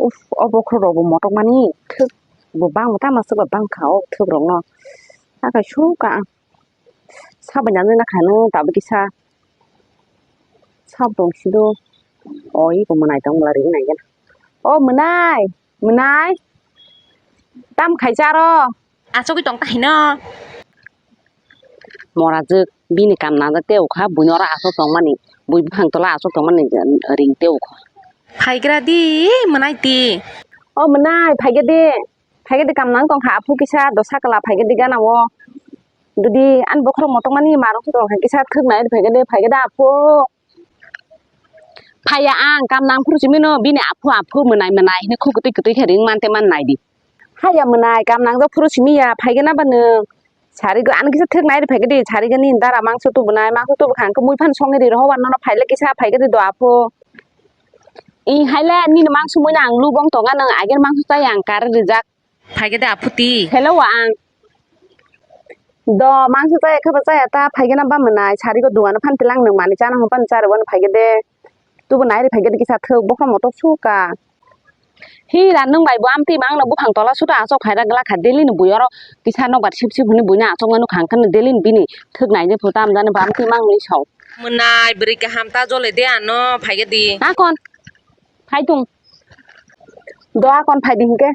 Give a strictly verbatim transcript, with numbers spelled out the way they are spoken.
Uf, o bokhorok rok bo motok mani thwk bo bang tamo swk ba bang kha o thwk rok no. Akai su ka ang sabo nang nang kha no tabuk kisa sabo tong si do. O iko mwnai tong mwnai ring nai gana. O mwnai, mwnai. Tam khai cha ro. Achugwi tong ta hino. Mora jwk bini kam nangjak tei ukha buino oro aswk tongmani bui buphang tola aswk tongmani ring tei ukha. Phaigra di mwnai ti. O mwnai phaigedi phaigedi kam nang tongkha aphu kisa dosa kala phaigedi gana o. Dudi ani bokhorok motokmani marok tongkha kisa thwk nai phaigedi phaigedi aphu. Phaiya ang kam nang phuru simi no bini aphu aphu mwnai mwnai hini khuk kwtwi kwtwi khe ring man te man nai di. Haiya mwnai kam nang do phuru simi ya phaigena ba nwng. Sari go ani kisa thwk nai ri phaigedi sari gani dara mangso tubu nai mangso tubu khang khe mui phan songni ri roho wan nono phaile kisa phaigedi do aphu. I haile nini mangso mui nang lubong tonga nwng ager mangso chaya ang kar rijak. Phaigede aphuti. Hello wa ang. Do mangso chaya khe ba chaya ta phaigena ba mwnai sari go duano phan tilang nwng mani chana hwn phan chari wano phaigede. Tubu nai ri phaigede kisa thwk bokhorok motok su ka. Hi ra nwng bai bo amtwi ma ang no buphang tola suda aswk khaira glak kha daily ni bui oro kisa nokbar sip sip hwnwi buino aswk mano kha hwnkhe daily ni bini thwk nai de phuta amjani bo amtwi ma ang ni sao. Mwnai bwrwi kaham ta jole de ano phaigedi. Akon phai tung. Do akon phai di hinkhe.